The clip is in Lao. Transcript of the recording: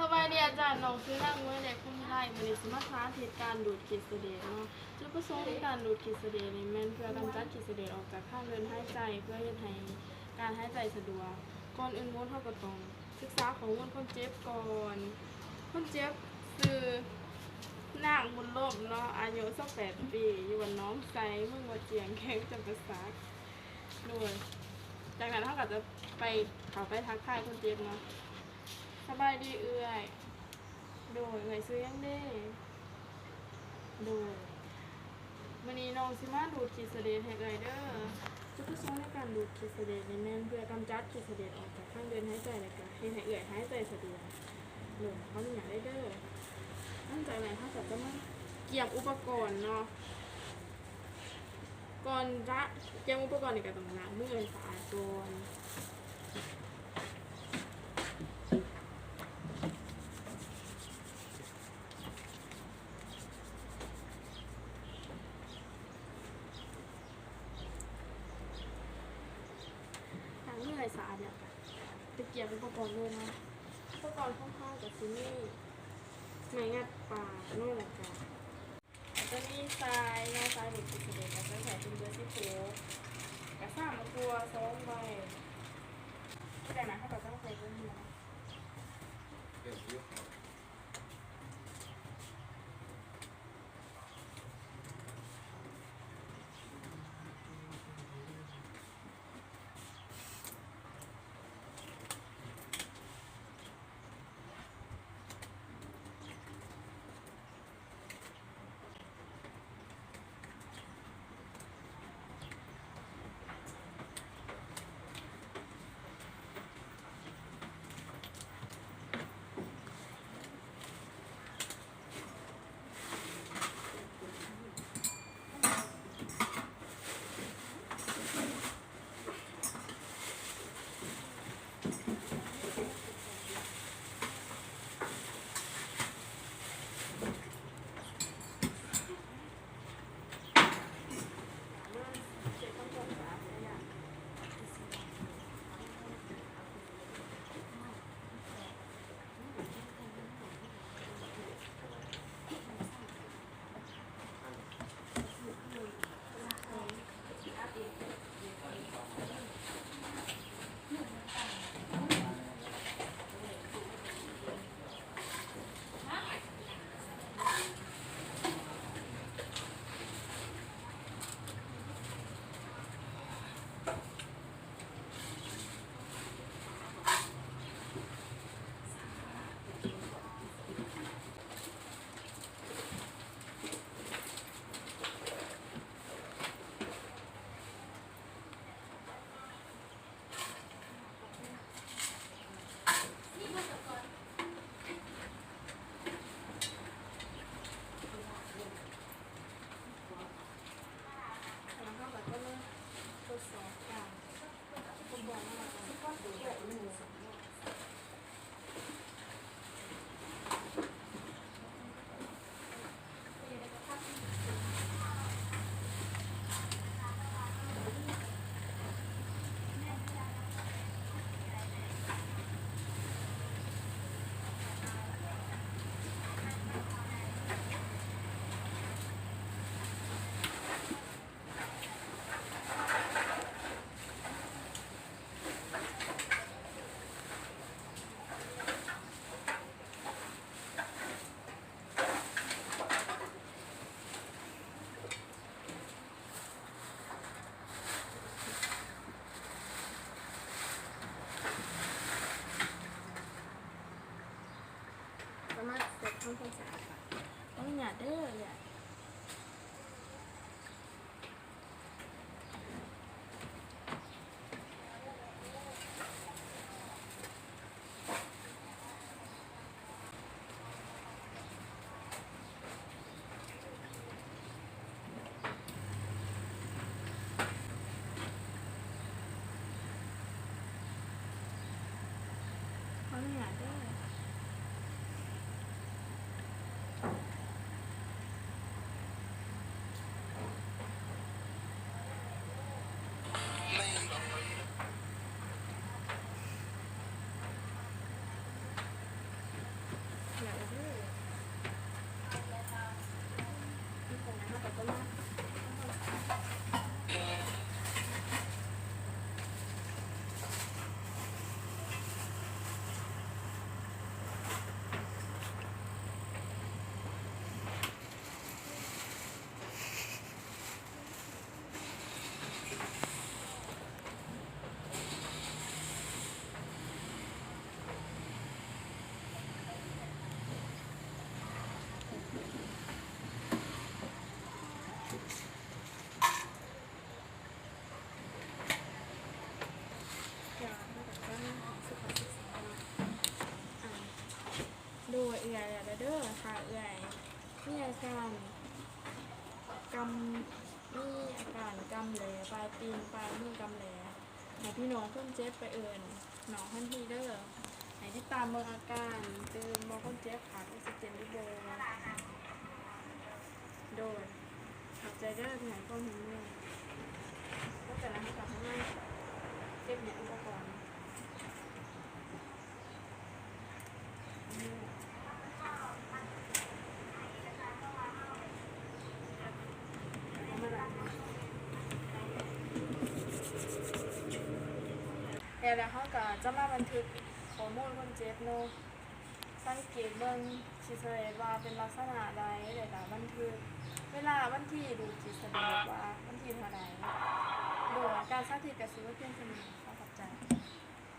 ສະບາຍດີອາຈານ, ນ້ອງຊື່ນາງ ມວຍເລັກ ພົມວິໄລ. ມື້ນີ້ຊິມາສາທິດການດູດຂີ້ສະເດດເນາະ. ຈຸດປະສົງໃນການດູດຂີ້ສະເດດນີ້ແມ່ນເພື່ອກຳຈັດຂີ້ສະເດດອອກຈາກທາງເດີນຫາຍໃຈ, ເພື່ອເຮັດໃຫ້ການຫາຍໃຈສະດວກ. ກ່ອນອື່ນໝົດເຮົາກໍຕ້ອງ ສຶກສາຂໍ້ມູນຄົນເຈັບກ່ອນ. ຄົນເຈັບຊື່ນາງບຸນລົມເນາະ, ອາຍຸຊາວແປດປີ, ຢູ່ບ້ານໜອງໄຊ, ເມືອງບໍ່ຈຽງ, ແຂວງຈຳປາສັກ. ໂດຍ ຈາກນັ້ນເຮົາກໍຈະໄປ ເຂົ້າໄປທັກທາຍຄົນເຈັບເນາະ. ສະບາຍດີເອື້ອຍ. ໂດຍ ເອື້ອຍຊື່ຫຍັງເດ? ໂດຍ ມື້ນີ້ນ້ອງຊິມາດູດຂີ້ສະເດດໃຫ້ເອື້ອຍເດີ. ຈຸດປະສົງໃນການດູດຂີ້ສະເດດນີ້ແມ່ນເພື່ອກຳຈັດຂີ້ສະເດດອອກຈາກທາງເດີນຫາຍໃຈ ແລ້ວກະເຮັດໃຫ້ເອື້ອຍຫາຍໃຈສະດວກ. ໂດຍ ຂໍອະນຸຍາດເດີ. ຫຼັງຈາກນັ້ນເຮົາກໍຈະມາກຽມອຸປະກອນເນາະ. ກ່ອນຈະກຽມອຸປະກອນນີ້ກໍຕ້ອງລ້າງມືໃຫ້ສະອາດກ່ອນ. ລ້າງມືໃຫ້ສະອາດແລ້ວກະໄປກຽມອຸປະກອນເລີຍເນາະ. ອຸປະກອນຂອງເຮົາກະຊິມີໄມ້ງັດປາກເນາະ ແລ້ວກະ ແລ້ວກະມີຊາຍເນາະ, ຊາຍເບັດເປັນສະເບັດ ແລ້ວກະໃສ່ເປັນເບີສິບຫົກ ກະຊາມມະກົວສອງໃບ. ຈາກນັ້ນເຮົາກະຈະໃສ່ເບິ່ງເນາະ. ສາມາດເຊັດທຳຄວາມສະອາດໄດ້. ຂໍອະນຸຍາດເດີ. ຂໍອະນຸຍາດເດີ. ເອື້ອຍແລ້ວເດີ ຖ້າເອື້ອຍມີອາການກຳ ມີອາການກຳແຫຼ ປາຍຕີນ ປາຍມືກຳແຫຼ ໃຫ້ພີ່ນ້ອງຄົນເຈັບໄປເອີ້ນນ້ອງທັນທີເດີ. ໃຫ້ຕິດຕາມເບິ່ງອາການ ຕື່ມບໍ່ຄົນເຈັບ ຂາດອົກຊີເຈນຫຼືບໍ່. ໂດຍ ຂອບໃຈເດີທີ່ໃຫ້ຄວາມຮ່ວມມື. ແລ້ວຈາກນັ້ນເຮົາກໍມາເກັບຫຍັງອຸປະກອນ. ແລ້ວເຮົາກໍຈະມາບັນທຶກຂໍ້ມູນຄົນເຈັບເນາະ. ສັງເກດເບິ່ງ ຊິສະແດງວ່າເປັນລັກສະນະໃດ ແລ້ວກໍບັນທຶກເວລາ ວັນທີ ຮູບຊິສະແດງວ່າວັນທີເທົ່າໃດ. ໂດຍ ການສາທິດກໍຊິໝົດພຽງສ່ຳນີ້. ຂໍຂອບໃຈ.